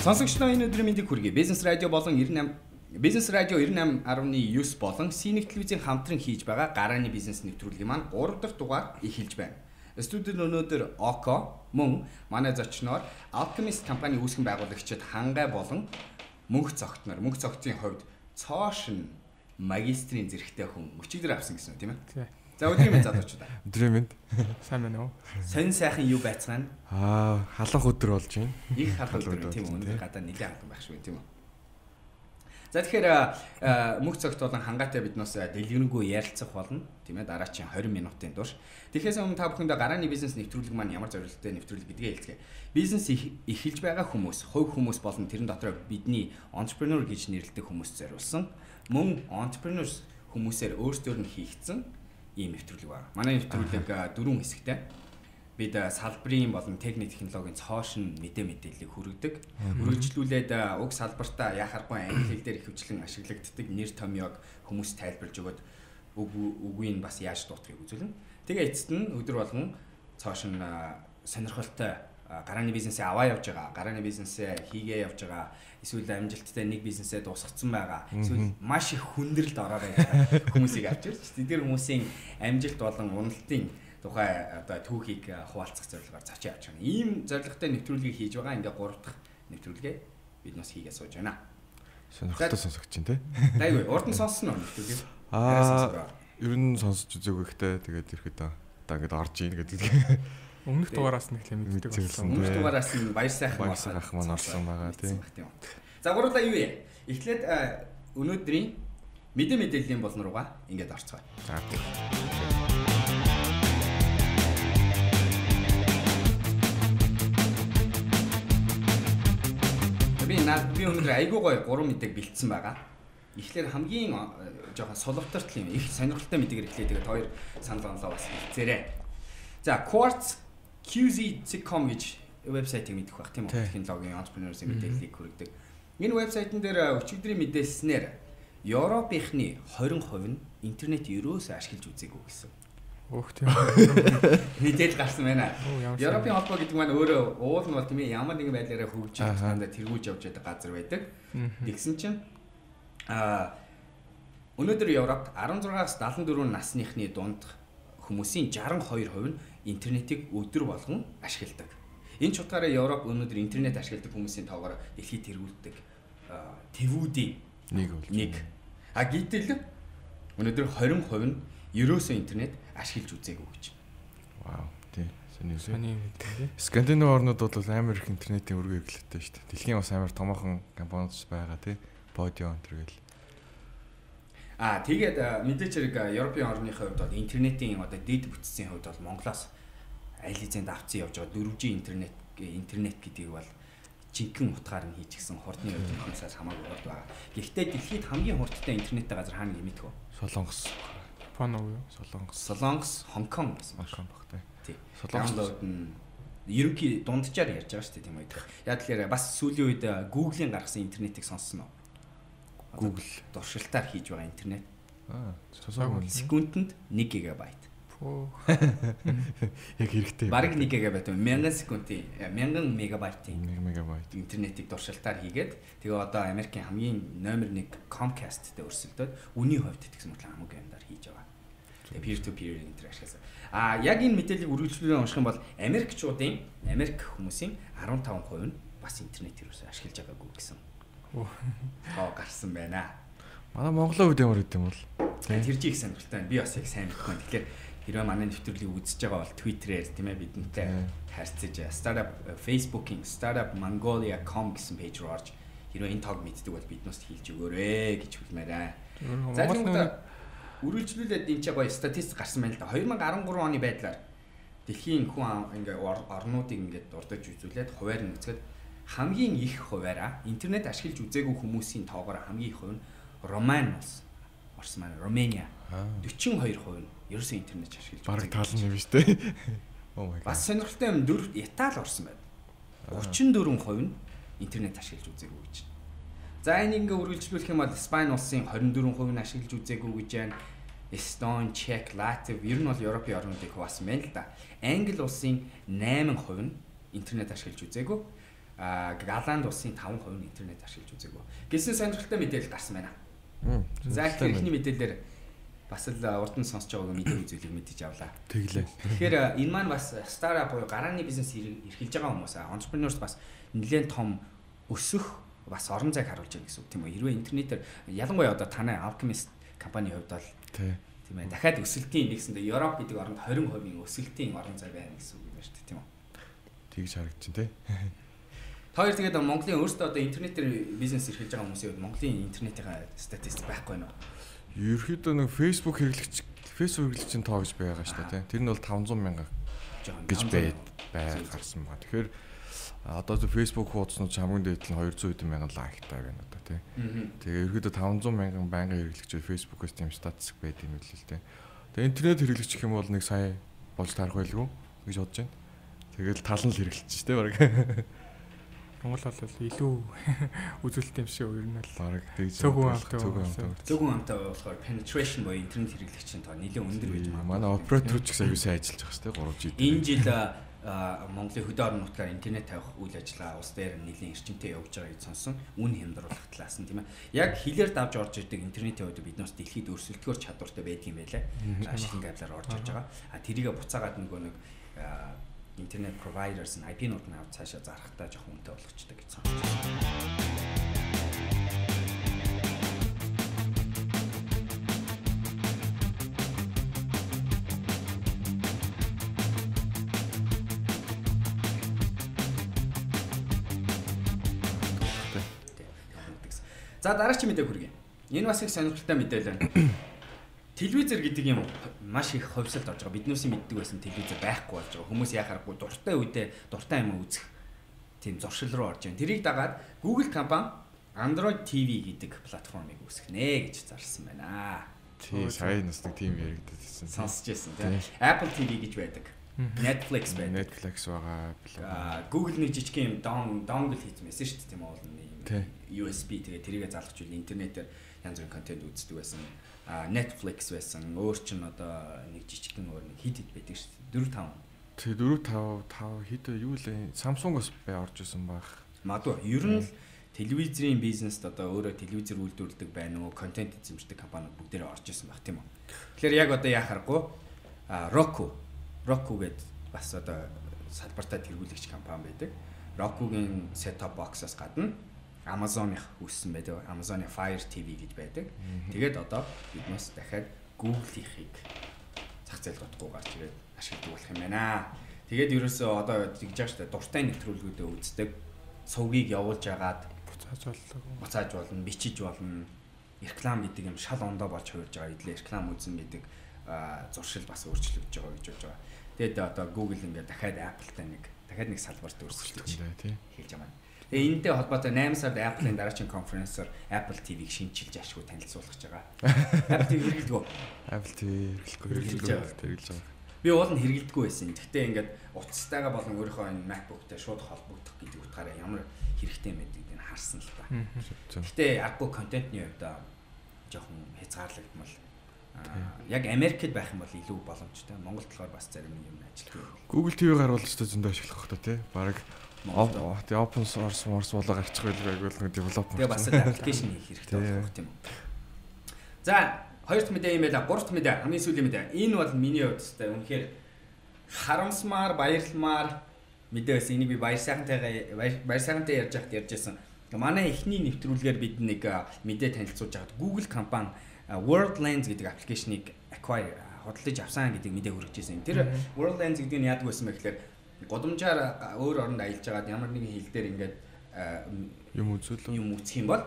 Сонсогчдоо энэ өдрийн мэндийг хүргэе. Бизнес радио болон 98 Бизнес радио 98.9 болон Синик телевизийн хамтран хийж байгаа гарааны бизнес нэвтрүүлгийн маань 3 дахь дугаар эхэлж байна. Студид өнөөдөр Око мөн манай зочноор Alchemist компани үүсгэн байгуулагчид Хангай болон Мөнх цогтноор Мөнх цогтын хувьд цоошин магистрийн зэрэгтэй хүн өчигдөр авсан гэсэн үг тийм ээ. За өдрийн мэнд залуучуудаа. Өдрийн мэнд. Сайн байна уу? Сонь сайхан юу байцгаана? Халуун өдөр болж байна. Их халуун өдөр тийм үү? Өнөөдөр гадаа нэлээд халуун байх шиг байна тийм үү? За тэгэхээр Мөнх цогт болон Хангайтай биднээс дэлгэрэнгүй ярилцах болно тийм ээ дараагийн 20 минутын турш. Тэгэхээс өмнө та бүхэндээ гарааны бизнес нэвтрүүлэг маань ямар зорилготой нэвтрүүлэг гэдгээ хэлцгээе. Бизнес эхэлж байгаа хүмүүс, хувь хүмүүс болон тэрэн дотор бидний entrepreneur гэж нэрлэдэг хүмүүс зориулсан мөн entrepreneurs хүмүүсээр өөрсдөөр нь хийгдсэн ийм нэвтрүүлэг байна. Манай нэвтрүүлэг дөрвөн хэсэгтэй. Бид салбарын болон техник технологийн цоошин мэдээллийг хүргэдэг. Үргэлжлүүлээд уг салбартаа яхааргүй англи хэл дээр ихэвчлэн ашиглагддаг нэр томьёог хүмүүс тайлбарлаж өгөөд үгийг бас яаж дуутахыг үзүүлнэ. Тэгээ эцэст нь өдөр болгон цоошин сонирхолтой гарааны бизнесээ аваа явж байгаа, гарааны бизнесээ хийгээ явж байгаа, эсвэл амжилттай нэг бизнесээ дуусгацсан байгаа, эсвэл маш их хүндрэлд ороод байгаа хүмүүсийг авч ирж, тэдгээр хүмүүсийн амжилт болон уналтын тухай одоо түүхийг хуваалцах зорилгоор зочин авч байна. Ийм зорилготой нэвтрүүлгийг хийж байгаа. Ингээ 3 дахь нэвтрүүлгээ бид нас хийгээ сууж байна. Сонирхолтой сонсогч чинь тий. Дайгүй, урд нь сонссон уу нэвтрүүлгийг? Ер нь сонсож үзээгүй ихтэй. Тэгээд ирэхэд одоо ингээд орж ийн гэдэг. Өмнөх дугаараас нь эхлээ мэддэг болсон. Өмнөх дугаараас нь баяр сайхан ах маань орсон байгаа тий. За гурлаа юу вэ? Эхлээд өнөөдрийн мэдээллийн болон руугаа ингээд орцгоё. За тий. Би өнөөдөр айгүй гоё 3 мэдээг бэлдсэн байгаа. Эхлээд хамгийн жоохон сулвтарт юм их сонирхолтой мэдээгээр эхлэе. Тэгээд хоёр санал онолоо бас хэлцээрэй. За Quartz QZ.com гэж вебсайтыг мэдэх байх тийм үү? Технологийн entrepreneurs-ийн мэдээллийг хүргэдэг. Энэ вебсайтн дээр өчигдрийн мэдээлснээр Европынхны 20% нь интернет ерөөсөө ашиглаж үзээгүй гэсэн. Өөх тийм. Мэдээлэл гарсан байна. Европын холбоо гэдэг маань өөрөө уул нь бол тийм ээ ямар нэгэн байдлаараа хөгжиж дандаа тэргүүлж явж байдаг газар байдаг. Тэгсэн чинь өнөөдөр Европт 16-аас 74 насныхны дунд хүмүүсийн 62% нь интернетийг өдөр болгон ашигладаг. Энэ ч утгаараа Европ өнөөдөр интернет ашигладаг хүмүүсийн тоогоор дэлхийд тэргүүлдэг тэвүүдийн нэг. А гэтэл өнөөдөр 20% нь ерөөсөө интернет ашиглаж үзээгүй гэж. Вау, тий. Сони мэдээ. Скандинав орнууд бол амар их интернетийн өргөн хэвлэлтэй шүү дээ. Дэлхийн бас амар томоохон компаниуд байгаа тий. Бодио энэ төр гэл. Тэгээд мэдээч хэрэг Европын орны хувьд бол интернетийн одоо дэд бүтцийн хувьд бол Монголоос аль хэзээнд авцсан явж байгаа 4G интернет гэдгийг бол жинхэнэ утгаар нь хийчихсэн хурдны хувьд хүмүүсээс хамаагүй хурд байгаа. Гэхдээ дэлхийд хамгийн хурдтай интернеттэй газар хаана гэж мэдэх вэ? Солонгос. Япон уу юу? Солонгос, Хонконг гэсэн. Хонконг баг тий. Солонгос нь ерөнхий дунджаар ярьж байгаа шүү дээ тийм үү. Яг тэгэхээр бас сүүлийн үед Google-ийн гаргасан интернетийг сонссон уу? Google туршилтаар хийж байгаа интернет. Сонсоогүй. Секундэд 1 гигабайт. Яг хэрэгтэй. Бараг 1 гигабайт 1000 секундын 1000 мегабайтын 1 мегабайт интернетийг туршилтаар хийгээд тэгээ одоо Америкийн хамгийн номер 1 Comcast-тэй өрсөлдөөд үнийн хувьд тэгсэн мэт хамаагүй юмдаар хийж байгаа. Peer to peer интер ашигласан. Яг энэ мэдээллийг үргэлжлүүлэн унших юм бол Америкчуудын Америк хүмүүсийн 15% нь бас интернет ерөөсөө ашиглаж байгаагүй гэсэн. Тоо гарсан байна. Манай Монголын хувьд ямар гэдэм бол? Тэр жиг сонирхолтой байна. Би бас яг сайн мэдэхгүй. Тэгэхээр хэрвээ манай нэвтрүүлгийг үзэж байгаа бол Twitter-ээр тийм ээ бидэнтэй харьцаж startup Facebook-ийн startupmongolia.com гэсэн пэйж руу орж хэрвээ энэ тоог мэддэг бол биднээс хэлж өгөөрэй гэж хэлмээр аа. За тэгвэл үргэлжлүүлээд энэ ч гоё статистик гарсан байна л да. 2013 оны байдлаар дэлхийн хүн ингээ орнуудыг ингээд дурдж үзүүлээд хуваар нь үзэхэд хамгийн их хуваараа интернет ашиглаж үзээгүй хүмүүсийн тоогоор хамгийн их хувь нь Роман улс орсон маань Романия 42% нь ерөөсөө интернет ашиглаж бараг таална юм биш үү? Oh my god. Бас сонирхолтой юм дөрөв Итали орсон байна. 34% нь интернет ашиглаж үзээгүй гэж. За энийг ингээ үргэлжлүүлэх юм бол Испани улсын 24% нь ашиглаж үзээгүй гэж байна. Эстон, Чех, Латв ер нь бол Европын орнуудыг хуваасан байна л да. Англи улсын 8% нь интернет ашиглаж үзээгүй. Голланд улсын 5% нь интернет ашиглаж үзээгүй. Гэсэн сонирхолтой мэдээлэл гарсан байна. За тэгэхээр эхний мэдээлэлээр бас л урд нь сонсож байгааг мэдээ зүйлийг мэдэж авлаа. Тэглээ. Тэгэхээр энэ маань бас стартап буюу гарааны бизнес эрхэлж байгаа хүмүүс, entrepreneurs бас нэлээд том өсөх бас орон зайг харуулж байна гэсэн үг тийм үү? Хэрвээ интернетээр ялангуяа одоо танай Alchemist компани хувьд бол тийм ээ дахиад өсөлтийн нэгсэндээ Европ гэдэг оронд 20% өсөлтийн орон зай байна гэсэн үг юм байна шүү дээ тийм үү? Тэгж харагдчих тий. Та хоёр тэгээд Монголын өөрсдөө одоо интернетээр бизнес эрхэлж байгаа хүмүүсийн хувьд Монголын интернетийн статистик байхгүй нөө? Ерөнхийдөө нэг Facebook хэрэглэгчийн тоо гэж байгаа шүү дээ тий. Тэр нь бол 500 мянга гэж бай гарсан байна. Тэгэхээр одоо Facebook хуудаснууд хамгийн дээд нь 200 хэдэн мянган лайктай байна одоо тий. Тэгээ ерөнхийдөө 500 мянган байнгын хэрэглэгчид Facebook-оос тийм статистик байд юм л л тий. Тэгээ интернет хэрэглэгч гэх юм бол нэг сая болж таарах байлгүй гэж бодож байна. Тэгэл тал нь л хэрэглэж шүү дээ баг. Монгол бол илүү үзүүлэлт юм шиг ер нь л бараг тэгж цөөхөн хамтаа болохоор penetration буюу интернет хэрэглэгчийн тоо нэлээд өндөр байж магадгүй. Манай оператор ч гэсэн аюу сайн ажиллаж байгаа шүү дээ 3G. Энэ жил Монголын хөдөө орон нутгаар интернет тавих үйл ажиллагаа улс дээр нэлээд эрчимтэй явж байгаа гэж сонсон. Үн хямдруулах талаас нь тийм ээ. Яг хилээр давж орж ирдэг интернетийн хувьд биднээс дэлхийд өрсөлдөхөөр чадвартай байдаг юм байлаа. Шилэн кабелаар орж ирж байгаа. А тэрийгэ буцаагаад нөгөө нэг интернет providers нь IP-нууд нь авч цаашаа зархтаа жоохон үнэтэй болгочдөг гэж сонсч байна. За дараагийн мэдээ хүргэе. Энэ бас их сонирхолтой мэдээлэл байна. Телевизэр гэдэг юм маш их ховсолд орж байгаа. Биднээсээ мэддэг байсан телевизэр байхгүй болж байгаа. Хүмүүс яхаарахгүй дуртай үедээ дуртай юм үзэх тийм зуршил руу орж байна. Тэрийг дагаад Google компани Android TV гэдэг платформыг үүсгэнэ гэж зарласан байна. Тий, сая нас нэг тийм яригдаад байсан. Сонсч байсан тийм. Apple TV гэж байдаг. Netflix байдаг. Netflix байгаа. Google нэг жижиг юм dongle хийсэн байсан шүү дээ тийм үү? Нэг USB тэгээ тэрийгэ залгаж үл интернетээр янз бүрийн контент үздэг байсан. Netflix байсан. Өөр чинь одоо нэг жижигхэн өөр нэг хит хит байдаг шүү дээ. 4 5. Тэг 4 5 5 хит юу лээ? Samsung бас бай орж исэн байх. Магадгүй. Ер нь л телевизийн бизнест одоо өөрөө телевизэр үйлдвэрлэдэг байна уу, контент эзэмшдэг компаниуд бүгдээрээ орж исэн байх тийм үү. Тэгэхээр яг одоо яа харахгүй Roku гэдэг бас одоо салбартаа тэргүүлэгч компани байдаг. Roku-гийн set-top box-аас гадна Amazon-ых үүссэн байдаг. Amazon-ы Fire TV гэж байдаг. Тэгээд одоо биднээс дахиад Google-ийнхийг зах зээл дотгоо гарч ирээд ашигладаг болох юм байна. Тэгээд ерөөсөө одоо тэгж байгаа шүү дээ. Дуртай нэвтрүүлгүүдээ үздэг, сувгийг явуулж агаад буцааж болно, бичиж болно. Реклам гэдэг юм шал ондоо болж хувирж байгаа. Идлээ реклам үзэн гэдэг зуршил бас өөрчлөгдөж байгаа гэж бодож байгаа. Тэгээд одоо Google ингээд дахиад Apple-тай нэг дахиад нэг салбарт өрсөлдөж хэлж байгаа юм. Тэгээ энэтэй холбоотой 8 сард Apple-ын дараагийн конференсээр Apple TV-г шинчилж ашгүй танилцуулах гэж байгаа. Apple TV хэрэглэдэг үү? Apple TV хэрэглэхгүй хэрэглэж байгаа. Би уул нь хэрэглэдэггүй байсан. Гэхдээ ингээд утастайгаа болон өөрийнхөө энэ MacBook-тай шууд холбогдох гэдэг утгаараа ямар хэрэгтэй юм бэ гэдгийг харсан л та. Гэхдээ аргагүй контентны хувьд жоохон хязгаарлагдмал. Яг Америкт байх юм бол илүү боломжтой. Монголд болохоор бас зарим юм ажилладаг. Google TV гарвал ч зөндөө ашиглах хэрэгтэй тий. Бараг тий open source болоо гарчих байлгүй айгүй л нэг development. Тэгээ бас аппликейшн хийх хэрэгтэй болох тийм үү. За хоёр дахь мэдээ юм байла. Гурав дахь мэдээ хамгийн сүүлийн мэдээ. Энэ бол миний хувьд өстэй үнэхээр харамсмаар баярламаар мэдээ байсан. Энийг би баяр сайхантай ярьж байхад ярьж байсан. Манай эхний нэвтрүүлгээр бид нэг мэдээ танилцуулж байхад Google компани World Lens гэдэг аппликейшнийг acquire худалдаж авсан гэдэг мэдээ хүргэж байсан. Тэр World Lens гэдэг нь яадаг байсан бэ гэхээр гудамжаар өөр оронд аялж байгаад ямар нэгэн хил дээр ингээд юм үзүүлээ юм үзэх юм бол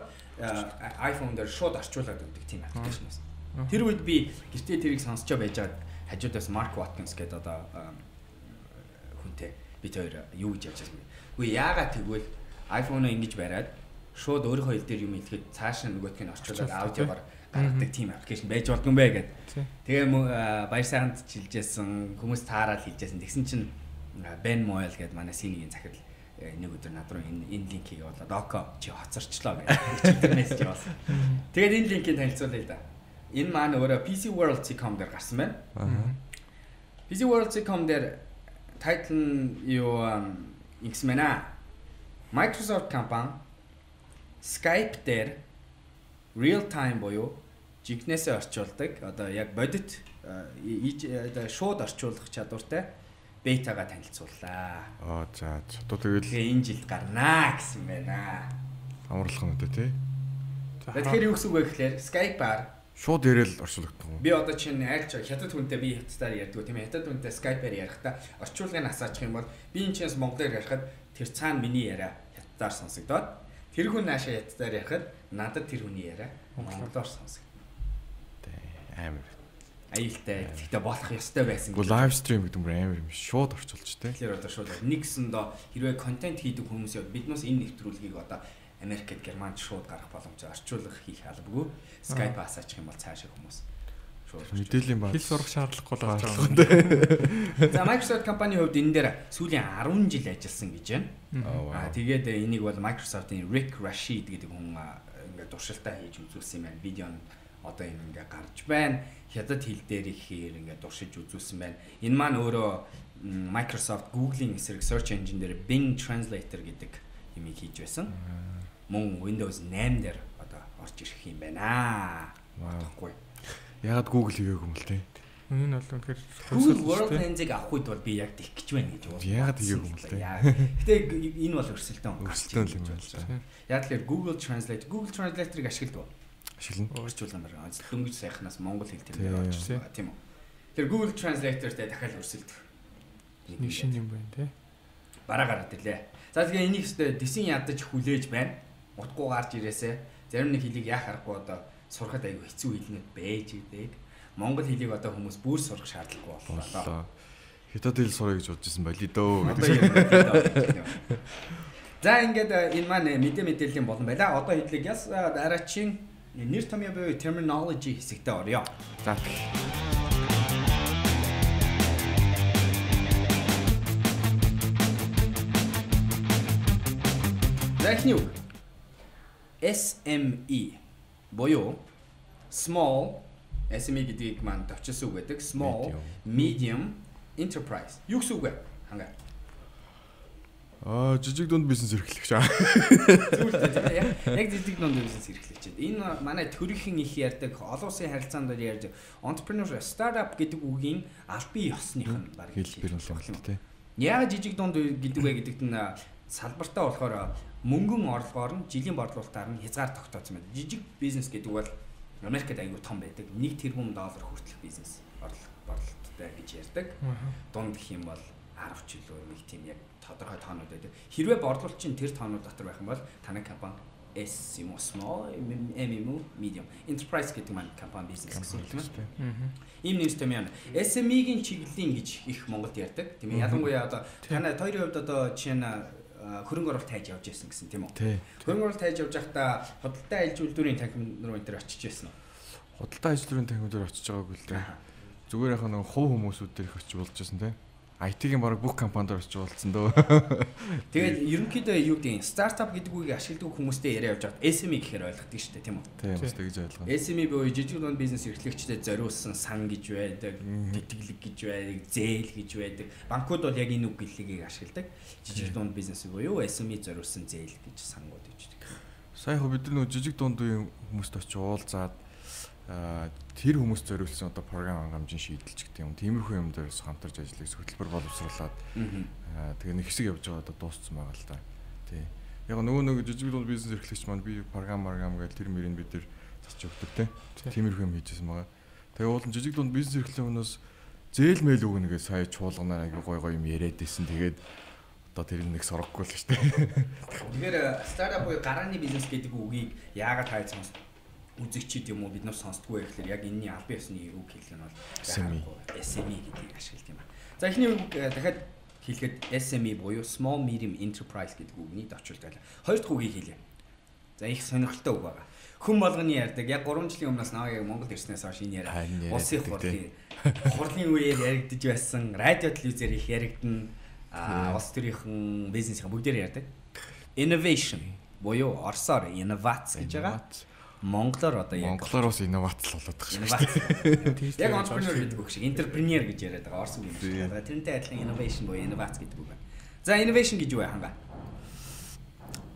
iPhone дээр шууд орчуулад өгдөг тийм аппликейшн байсан. Тэр үед би гэртээ тэрийг сонсчоо байжгаад хажуудаас Mark Watkins гэдэг одоо хүнтэй бид хоёр юу гэж ярьж байсан бэ? Үгүй яагаад тэгвэл iPhone-оо ингэж бариад шууд өөрийнхөө хэл дээр юм хэлэхэд цааш нь нөгөөх нь орчуулад аудиогоор гаргадаг тийм аппликейшн байж болдгүй юм бэ гэд. Тэгээ баяр сайханд чилжсэн хүмүүс таараад хэлжсэн. Тэгсэн чинь Ben Moyle гэдэг манай синигийн захирал нэг өдөр над руу энэ линкийг явуулаад "Око чи хоцорчлоо" гэж өчигдөр мессеж явуулсан. Тэгээд энэ линкийг танилцуулъя л да. Энэ маань өөрөө PCWorld.com дээр гарсан байна. PCWorld.com дээр title нь юу ингэсэн байна. Microsoft компани Skype дээр real time буюу жигнэсээ орчуулдаг одоо яг бодит одоо шууд орчуулах чадвартай бетагаа танилцууллаа. Аа за одоо тэгэл энэ жилд гарнаа гэсэн байна. Амарлах нь үү те. Тэгэхээр юу гэсэн үг вэ гэхээр Skype-аар шууд яриад орчуулагдах юм. Би одоо чинь айлч хятад хүнтэй би хятадаар ярьдаг тийм ээ. Хятад хүнтэй Skype-аар ярихдаа орчуулгыг асаачих юм бол би энэ чинээс монголоор ярихад тэр цаана миний яриа хятадаар сонсогдоод тэр хүн наашаа хятадаар ярихад надад тэр хүний яриа монголоор сонсогдно. Тэ амар аюултай. Гэхдээ болох ёстой байсан. Гэхдээ live stream гэдэг нь амар юм шууд орчуулж тэ. Тэгэхээр одоо шууд нэгсэндээ хэрвээ контент хийдэг хүмүүсээ биднээс энэ нэвтрүүлгийг одоо Америкт, Германд шууд гарах боломжтой орчуулга хийх албагүй. Skype асаачих юм бол цаашаа хүмүүс шууд мэдээллийн бааз хэл сурах шаардлагагүй болж байгаа юм тэ. За Microsoft компанийн хувьд энэ дээр сүүлийн 10 жил ажилласан гэж байна. Аа тэгээд энийг бол Microsoft-ын Rick Rashid гэдэг хүн ингээд туршилтаа хийж үзүүлсэн юм байна. Видео нь одоо энэ ингээ гарч байна. Хятад хэл дээр ихээр ингээ туршиж үзүүлсэн байна. Энэ маань өөрөө Microsoft Google-ийн эсрэг search engine дээр Bing Translator гэдэг юмыг хийж байсан. Мөн Windows 8 дээр одоо орж ирэх юм байна. Бодохгүй. Яагаад Google хийгээгүй юм бол те? Үнэн нь бол үнэхээр Google World Lens-ийг авах үед бол би яг тэгэх гэж байна гэж бодлоо. Яагаад хийгээгүй юм бол те? Гэтэ энэ бол өрсөлдөөн өрсөлдөөн юм байна л да. Яг тэгэхээр Google Translate, Google Translator-ыг ашигладаг уу? Ашиглана. Орчуулган дээр дөнгөж сайхнаас монгол хэл тэр дээр орчихсон байгаа тийм үү. Тэр Google Translator-тэй дахиад өрсөлдөх нэг шинэ юм байна те. Бараа гараад ирлээ. За тэгээ энийг өстой дэсэн ядаж хүлээж байна. Утгагүй гарч ирээсэ. Зарим нэг хэлийг яах аргагүй одоо сурахад айгүй хэцүү хэлнүүд байж гэдэг. Монгол хэлийг одоо хүмүүс бүр сурах шаардлагагүй боллоо. Хятад хэл сурах гэж бодож исэн байли дөө гэдэг. За ингээд энэ маань мэдээллийн болон байлаа. Одоо хэдлэг яс дараачин нэр томьёо буюу terminology хэсэгтээ оръё. За. За эхний үг SME буюу small SME гэдгийг маань товчилсан үг байдаг. Small, medium enterprise. Юу гэсэн үг вэ? Хангаа. Аа, жижиг дунд бизнес эрхлэгч. Зүгээр тийм яг жижиг дунд бизнес эрхлэгч. Энэ манай төрийнхэн их ярьдаг, олон улсын харилцаанд ярьж entrepreneur, startup гэдэг үгийн албан ёсных нь баг хэлбэр нь л тийм. Яг жижиг дунд гэдэг вэ гэдэгт нь салбартаа болохоор мөнгөн орлогоор нь жилийн борлуулалтаар нь хязгаар тогтооцсон байна. Жижиг бизнес гэдэг бол Америкт аягүй том байдаг. 1 тэрбум доллар хүртэлх бизнес орлого борлуулалттай гэж ярьдаг. Дунд гэх юм бол 10 ч илүү нэг тийм яг тодорхой тоонууд байдаг. Хэрвээ борлуулалт чинь тэр тоонууд дотор байх юм бол танай компани S юм уу small, M юм уу medium enterprise гэдэг маань компани бизнес гэсэн үг тийм ээ. Ийм нэр том юм. SME-гийн чиглэлийн гэж их Монголд ярьдаг тийм ээ. Ялангуяа одоо танай хоёрын хувьд одоо жишээ нь хөрөнгө оруулалт хайж явж байсан гэсэн тийм үү? Хөрөнгө оруулалт хайж явж байхдаа худалдаа айлж үйлдвэрийн танхим руу энэ төр очиж байсан уу? Худалдаа айлж үйлдвэрийн танхим дээр очиж байгаагүй л дээ. Зүгээр яхаа нэг хувь хүмүүсүүд дээр их очиж болж байсан тийм. IT-ийн бараг бүх компанидаар очиж уулзсан дөө. Тэгээд ерөнхийдөө юу гэдэг юм стартап гэдэг үгийг ашигладаг хүмүүстэй яриа явж байхад SME гэхээр ойлгодог шүү дээ тийм үү? Тийм бас тэгж ойлгоно. SME буюу жижиг дунд бизнес эрхлэгчдэд зориулсан сан гэж байдаг, тэтгэлэг гэж байдаг, зээл гэж байдаг. Банкуд бол яг энэ үг гэллэгийг ашигладаг. Жижиг дунд бизнес буюу SME зориулсан зээл гэж сангууд иждэг. Сая хөө бид нар нөгөө жижиг дунд хүмүүст очиж уулзаад тэр хүмүүс зориулсан одоо програм хангамжийн шийдэлч гэдэг юм. Тиймэрхүү юм дээрс хамтарч ажиллах хөтөлбөр боловсруулад тэгээ нэг хэсэг явж байгаа одоо дууссан байгаа л да. Тий. Яг нөгөө жижиг дунд бизнес эрхлэгч маань би програм гэж тэр мөрийг бид нар засч өгдөг тий. Тиймэрхүү юм хийжсэн байгаа. Тэгээ уулын жижиг дунд бизнес эрхлэгч хүмүүс зээл мэйл өгнө гэж сая чуулганаар аягүй гой гой юм яриад байсан. Тэгээд одоо тэр нэг сороггүй л шүү дээ. Тэгэхээр стартап буюу гарааны бизнес гэдэг үгийг яагаад хайж сонс үзэгчид юм уу бид нар сонсдгоо гэхлээр яг энэний албан ёсны үг хэлэх нь бол SME гэдгийг ашигладаг юм байна. За эхний үг дахиад хэлэхэд SME буюу Small Medium Enterprise гэдэг үгний товчлолт байлаа. Хоёр дахь үгийг хэлье. За их сонирхолтой үг байгаа. Хүн болгоны ярьдаг. Яг 3 жилийн өмнөөс намайг яг Монголд ирснээс хойш энэ яриа улсын хурлын үеэр яригдж байсан. Радио телевизээр их яригдана. Улс төрийнхэн бизнесийн бүгдээр ярьдаг. Innovation буюу орсоор инновац гэж байгаа. Монголоор одоо яг монголоор бас инновац л болоод байгаа шүү дээ. Яг entrepreneur гэдэг үг шиг entrepreneur гэж яриад байгаа орос үг юм шиг. Тэрнтэй адилхан innovation буюу инновац гэдэг үг байна. За innovation гэж юу вэ хангаа?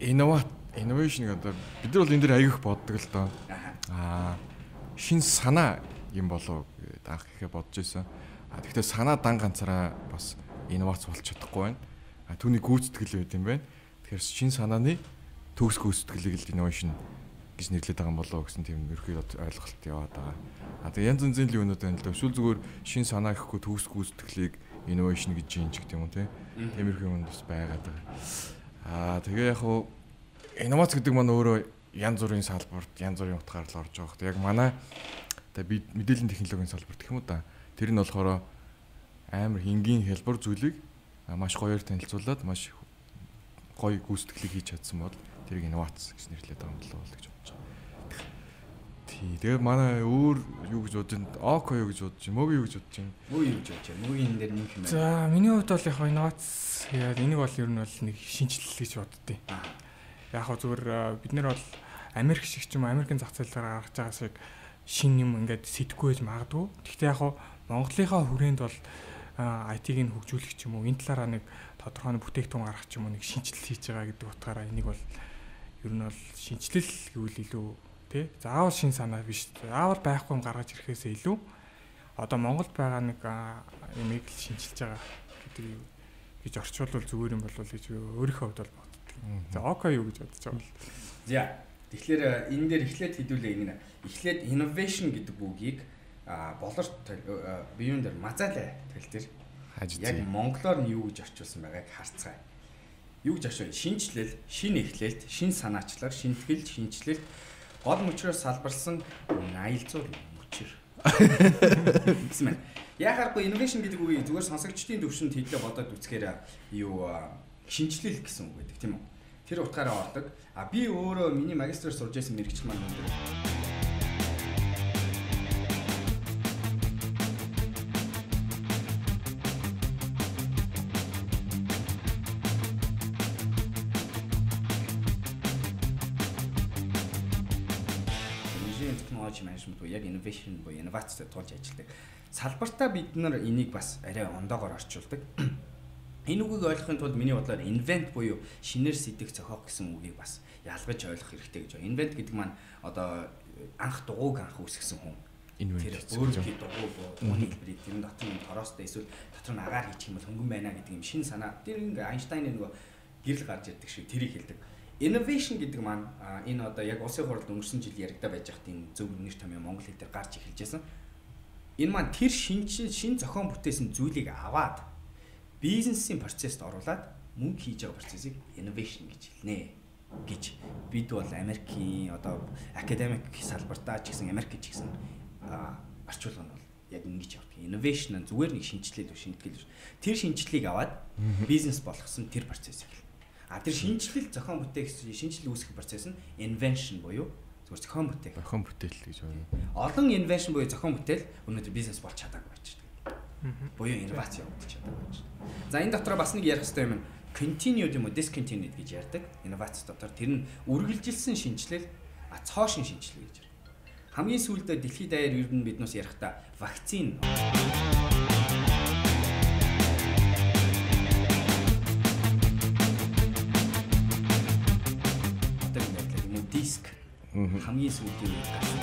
Innovation гэдэг бид нар бол энэ дэр аяг их боддог л доо. Шин санаа юм болов гэд анх ихэ бодож байсан. Тэгэхдээ санаа дан ганцаараа бас инновац болж чадахгүй байна. Түүний гүйцэтгэл байд юм байна. Тэгэхээр шин санааны төгс гүйцэтгэлийг л innovation гэж нэрлэдэг байгаа юм болов гэсэн тийм ерөнхий ойлголт яваад байгаа. Тэгээ янз янзын л юунууд байна л да. Эсвэл зүгээр шин санаа гэхгүй төгс гүйцэтгэлийг innovation гэж юм ч гэдэг юм уу те. Тиймэрхүү юм бас байгаад байгаа. Тэгээ яг хуу инновац гэдэг маань өөрөө янз бүрийн салбарт янз бүрийн утгаар л орж байгаа хэрэг. Яг манай одоо би мэдээллийн технологийн салбарт гэх юм уу да. Тэр нь болохоор амар хингийн хялбар зүйлийг маш гоёор танилцуулаад маш гоё гүйцэтгэлийг хийж чадсан бол тэрийг инновац гэж нэрлэдэг байгаа юм болов уу гэж бодож байгаа. Тий. Тэгээ манай өөр юу гэж бодож байна? Око юу гэж бодож байна? Мөг юу гэж бодож байна? Мөг юу гэж бодож байна? Мөгийн энэ дээр нэмэх юм байна. За, миний хувьд бол яг инновац яа энийг бол ер нь бол нэг шинэчлэл гэж боддیں۔ Яг хөө зүгээр бид нар бол Америк шиг ч юм уу Америкийн зах зээл дээр гаргаж байгаа шиг шин юм ингээд сэтггүй байж магадгүй. Гэхдээ яг хөө Монголынхаа хүрээнд бол IT-г нь хөгжүүлэх ч юм уу энэ талаараа нэг тодорхой нэг бүтээгдэхүүн гаргах ч юм уу нэг шинэчлэл хийж байгаа гэдэг утгаараа энийг бол ер нь бол шинэчлэл гэвэл илүү тий заавал шин санаа биш. Заавал байхгүй юм гаргаж ирэхээсээ илүү одоо Монголд байгаа нэг юмыг л шинчилж байгаа гэдэг гэж орчуулвал зүгээр юм болов гэж өөрийнхөө хувьд бол боддог. За окей юу гэж бодож байгаа бол. За тэгэхээр энэ дээр эхлээд хэдүүлээ ингэ. Эхлээд innovation гэдэг үгийг болор биеийн дээр мазаалай тал дээр яг монголоор нь юу гэж орчуулсан байгааг харцгаая. Юу гэж орчуул? Шинэчлэл, шинэ эхлэлт, шин санаачлал, шинэтгэл, шинэчлэлт, гол мөчрөөр салбарлсан 80 мөчр. Гэсэн байна. Яхааргүй innovation гэдэг үгийг зүгээр сонсогчдын төвшөнд хэдлээ бодоод үзэхээр юу шинэчлэл гэсэн үг байдаг тийм үү? Тэр утгаараа ордог. А би өөрөө миний магистраар сурж байсан мэргэжил маань өндөр. Яг innovation буюу инновацтай тулж ажилладаг. Салбартаа бид нар энийг бас арай ондоогоор орчуулдаг. Энэ үгийг ойлгохын тулд миний бодлоор invent буюу шинээр сэдэх зохиох гэсэн үгийг бас ялгаж ойлгох хэрэгтэй гэж байна. Invent гэдэг маань одоо анх дугуйг анх үүсгэсэн хүн. Тэр өөрийнхөө дугуй дугуйны хэлбэрийг тэр дотор нь тороостой эсвэл дотор нь агаар хийчих юм бол хөнгөн байна гэдэг юм шинэ санаа. Тэр ингээ Айнштайны нөгөө гэрэл гарч ирдэг шиг тэрийг хэлдэг. Innovation гэдэг маань энэ одоо яг улсын хурлд өнгөрсөн жил яригдаа байж байхад энэ зөв нэр томьёо монгол хэл дээр гарч эхэлж байсан. Энэ маань тэр шин зохион бүтээсэн зүйлийг аваад бизнесийн процесст оруулаад мөнгө хийж байгаа процессыг innovation гэж хэлнэ гэж бид бол Америкийн одоо академик салбартаа ч гэсэн Америк ч гэсэн орчуулга нь бол яг ингэж явдаг. Innovation нь зүгээр нэг шинэчлэл биш, шинэтгэл биш. Тэр шинэчлэлийг аваад бизнес болгосон тэр процесс эхэлнэ. А тэр шинэчлэл зохион бүтээх шинэчлэл үүсгэх процесс нь invention буюу зүгээр зохион бүтээх. Зохион бүтээл гэж байна. Олон invention буюу зохион бүтээл өнөөдөр бизнес болж чадаагүй байж байгаа. Буюу инновац явагдаж чадаагүй байж байгаа. За энэ дотор бас нэг ярих хэрэгтэй юм нь continued юм уу discontinued гэж ярьдаг. Инновац дотор тэр нь үргэлжилсэн шинэчлэл, цоо шин шинэчлэл гэж ярьдаг. Хамгийн сүүлдээ дэлхийд даяар ер нь биднээс ярихдаа вакцин хамгийн сүүлийн үед гарсан.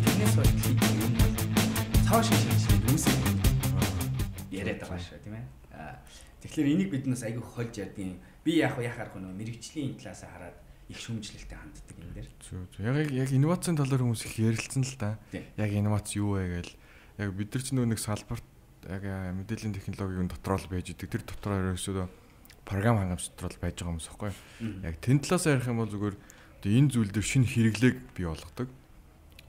Тэрнээс хойш дэлхийд юм бол цоо шин шинэчлэл үүсэх яриад байгаа шүү, тийм ээ. Тэгэхээр энийг биднээс айгүй хольж ярьдгийн. Би яг яхаарах нөө мэрэгжлийн талаас хараад их шүүмжлэлтэй ханддаг энэ дээр. Зөв. Яг инновацийн талаар хүмүүс их ярилцсан л да. Яг инновац юу вэ гээл яг бид нар ч нөө нэг салбарт яг мэдээллийн технологийн дотроо л байж идэг. Тэр дотроо ерөөсөө програм хангамж дотор л байж байгаа хүмүүс байхгүй. Яг тэн талаас ярих юм бол зүгээр одоо энэ зүйл дээр шинэ хэрэглээг бий болгодог.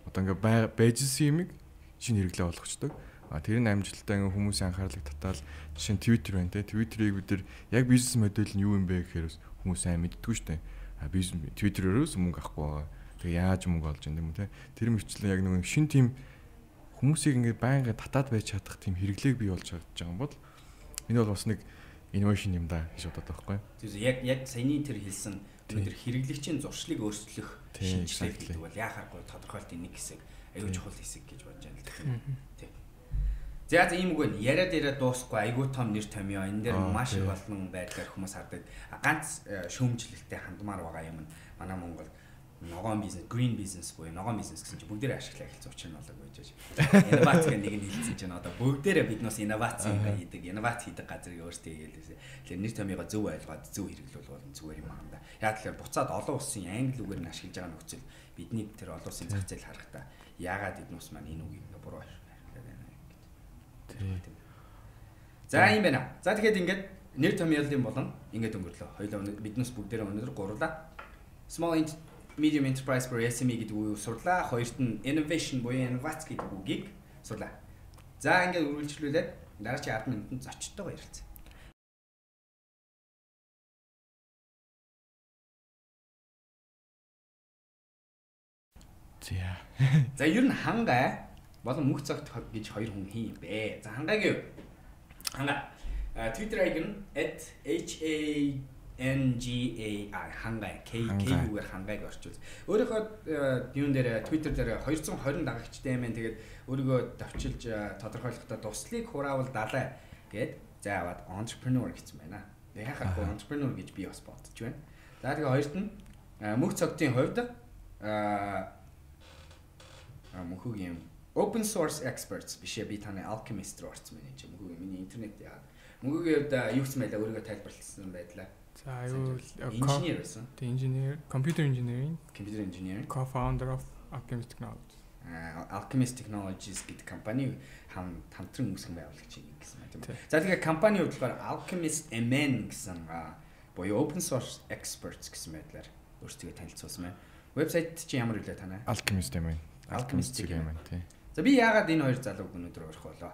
Одоо ингээ байжсэн юмыг шинэ хэрэглээ болгочдөг. А тэр нь амжилттай ингээ хүмүүсийн анхаарлыг татаал жишээ нь Twitter байна те. Twitter-ийг бид нар яг бизнес модель нь юу юм бэ гэхээр хүмүүс сайн мэддэггүй шүү дээ. А бизнес Twitter-өөс мөнгө авахгүй байгаа. Тэгээ яаж мөнгө олж юм те. Тэр мэтчлэн яг нэг шинэ тийм хүмүүсийг ингээ байнга татаад байж чадах тийм хэрэглээг бий болж чадж байгаа юм бол энэ бол бас нэг innovation юм да гэж бодоод байгаа байхгүй. Зөв яг саяны тэр хэлсэн өнөөдөр хэрэглэгчийн зуршлыг өөрчлөх шинэчлэл гэдэг бол яхааргүй тодорхойлтын нэг хэсэг, аюул чухал хэсэг гэж бодож байна л да. Тий. За ийм үг байна. Яриад дуусахгүй айгүй том нэр томьёо. Энэ дээр маш их олон байдлаар хүмүүс хардаг. Ганц шүүмжлэлтэй хандмаар байгаа юм нь манай Монгол ногоон бизнес, green business буюу ногоон бизнес гэсэн чинь бүгдээрээ ашиглаа эхэлсэн учир нь болоогүй гэж. Инновац гэх нэг нь хэлсэн чинь одоо бүгдээрээ биднээс инновац хийдэг, инновац хийдэг газрыг өөрсдөө хийгээл. Тэгэхээр нэр томьёогоо зөв ойлгоод зөв хэрэглүүл бол зүгээр юм байна да. Яг тэгэхээр буцаад олон улсын англи үгээр нь ашиглаж байгаа нөхцөл бидний тэр олон улсын зах зээл харахтаа яагаад эднүс маань энэ үгийг ингээ буруу ашиглаад байна гэдэг. За ийм байна. За тэгэхээр ингээд нэр томьёолын болон ингээд өнгөрлөө. Хоёулаа биднээс бүгдээрээ өнөөдөр гурлаа. Small Medium Enterprise буюу SME гэдэг үгийг сурлаа. Хоёрт нь innovation буюу инновац гэдэг үгийг сурлаа. За ингээд үргэлжлүүлээд дараагийн 10 минутанд зочдтойгоо ярилцъя. За ер нь хангай болон мөх цогт гэж хоёр хүн хин юм бэ. За хангайгийн хангай Twitter icon @HANGAI хангай K K-гээр хангайг орчуул. Өөрийнхөө юун дээр Twitter дээр 220 дагагчтай юм байна. Тэгээд өөрийгөө товчилж тодорхойлохдоо дуслыг хураавал далай гэд за аваад entrepreneur гэсэн байна. Тэгээд яхахгүй entrepreneur гэж би бас бодож байна. За тэгээ хоёрт нь мөх цогтын хувьд мөхөгийн open source experts биш ээ би таны alchemist руу орсон байна энэ мөхөгийн миний интернет яагаад мөхөгийн хувьд юу гэсэн байлаа өөрийгөө тайлбарласан байдлаа. За аюул инженер байсан. Тэг инженер, computer engineering, co-founder of Alchemist Technologies. Alchemist Technologies гэдэг компани хамтран үүсгэн байгуулагч юм гэсэн байна тийм үү. За тэгэхээр компани хувьд болохоор Alchemist MN гэсэн буюу open source experts гэсэн байдлаар өөрсдөө танилцуулсан байна. Вебсайт чи ямар үлээ танай? Alchemist MN. Alchemist MN тий. За би яагаад энэ хоёр залууг өнөөдөр урих болоо?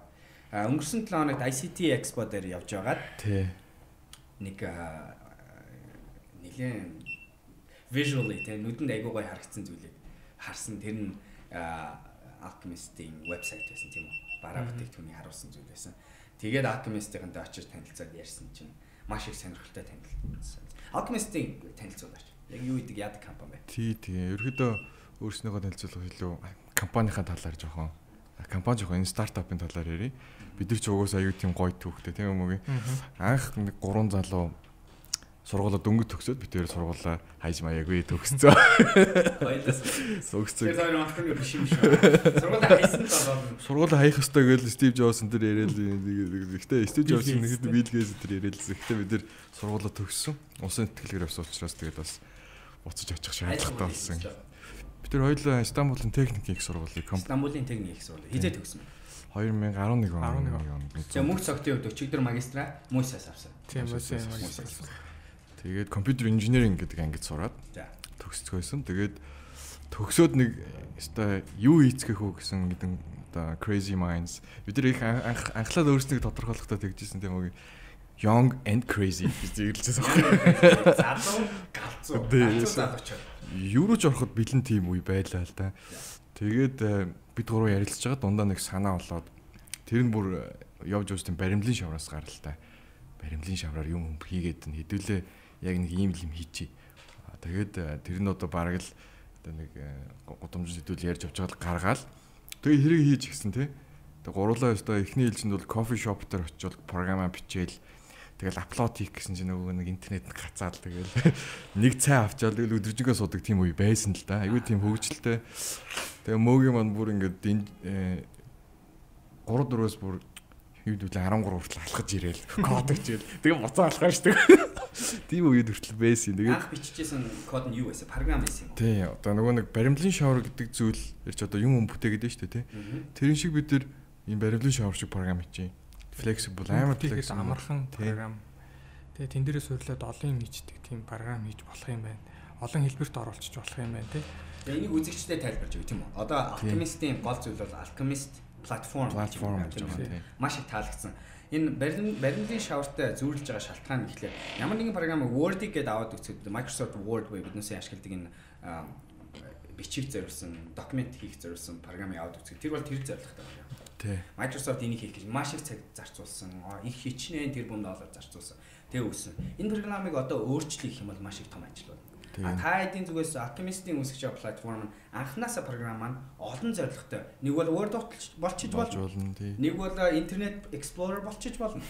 Өнгөрсөн 7 хоногт ICT Expo дээр явж байгаад тий. Нэг нэлээд visually тэ нүдэнд айгуу гоё харагдсан зүйлийг харсан. Тэр нь Alchemist-ийн вебсайт байсан тийм үү? Бараа бүтээгдэхүүнийг харуулсан зүйл байсан. Тэгээд Alchemist-ийнхэнтэй очиж танилцаад ярьсан чинь маш их сонирхолтой танилцсан. Alchemist-ийн танилцуулаач. Яг юу гэдэг яадаг компани бэ? Тий, тий. Ерөөдөө өөрснийгөө танилцуулах илүү компанийнхаа талаар жоохон компани жоохон энэ стартапын талаар ярив. Бид нар ч угсаа аюу тийм гоё түүхтэй тийм үү? Анх нэг 3 залуу сургуулаа дөнгөж төгсөөд бид хоёр сургуулаа хайж маяагүй төгсцөө. Хоёулаас төгсцөө. Тэр хоёр entrepreneur биш юм шүү. Сургуулаа хайсан л болоо. Сургуулаа хаях ёстой гэж Стив Джобс энэ төр яриад гэхдээ Стив Джобс нэг Билл Гейтс энэ төр яриад л. Гэхдээ бид нар сургуулаа төгссөн. Улсын тэтгэлгээр явсан учраас тэгээд бас буцаж очих шаардлагатай болсон. Бид нар хоёулаа Стамбулын техникийн их сургуулийг Стамбулын техникийн их сургууль хизээ төгссөн. 2011 он. За мөнх цогтын хувьд өчигдөр магистра Мусаас авсан. Тийм Мусаас авсан. Тэгээд компьютер инженеринг гэдэг ангид сураад төгсцгөөсөн. Тэгээд төгсөөд нэг өстой юу хийцгэх үү гэсэн гэдэг одоо crazy minds бид нар их анхлаад өөрсдийг тодорхойлохдоо тэгжсэн тийм үү? Young and crazy гэж зэрэглэжсэн байхгүй. Залуу галзуу. Галзуу залуучууд. Юу руу ч ороход бэлэн тийм үе байлаа л да. Тэгээд бид гурав ярилцж байгаа дундаа нэг санаа болоод тэр нь бүр явж явж тийм баримлын шавраас гаралтай. Баримлын шавраар юм хийгээд нь хэдүүлээ яг нэг ийм л юм хийчихье. Тэгээд тэр нь одоо бараг л одоо нэг гудамж хэдүүл ярьж явж байгаа л гаргаал. Тэгээ хэрэг хийж гисэн тий. Тэгээ гурлаа өстой эхний ээлжинд бол кофе шоп дээр очивол програмаа бичээл тэгэл апплод хийх гэсэн чинь нөгөө нэг интернет нь гацаал тэгэл нэг цай авчаал тэгэл өдөржингөө суудаг тийм үе байсан л да. Айгүй тийм хөгжилтэй. Тэгээ мөөгийн маань бүр ингээд 3 4-өөс бүр хэвдвэл 13 хүртэл алхаж ирээл код бичээл тэгээ буцаа алхаа шүү дээ. Тийм үед хүртэл байсан. Тэгээд анх биччихсэн код нь юу байсан? Програм байсан юм уу? Тий, одоо нөгөө нэг баримлын шавар гэдэг зүйл ирч одоо юм бүтээгээд байна шүү дээ, тий. Тэрэн шиг бид нар ийм баримлын шавар шиг програм бичээ. Flexible, амар flexible амархан програм. Тэгээ тэн дээрээ суйрлаад олон юм хийчдэг тийм програм хийж болох юм байна. Олон хэлбэрт оруулчих болох юм байна, тий. Тэгээ энийг үзэгчдэд тайлбарж өгье тийм үү? Одоо Alchemist-ийн гол зүйл бол Alchemist платформ гэж байгаа тийм. Маш их таалагдсан. Энэ баримлын шавартай зүйрлэж байгаа шалтгаан нь ихлээр ямар нэгэн програм Word-ийг гээд аваад үзэхэд Microsoft Word буюу биднээсээ ашигладаг энэ бичих зориулсан, документ хийх зориулсан програмыг аваад үзэхэд тэр бол тэр зорилготой байна. Тий. Microsoft энийг хийх гэж маш их цаг зарцуулсан. Их хичнээн тэр бум доллар зарцуулсан. Тэгээ үүссэн. Энэ програмыг одоо өөрчлөх юм бол маш их том ажил болно. А та хэдийн зүгээс Alchemist-ийн үүсгэж байгаа платформ нь анханасаа програм маань олон зорилготой. Нэг бол Word болчиж болно. Нэг бол Internet Explorer болчиж болно.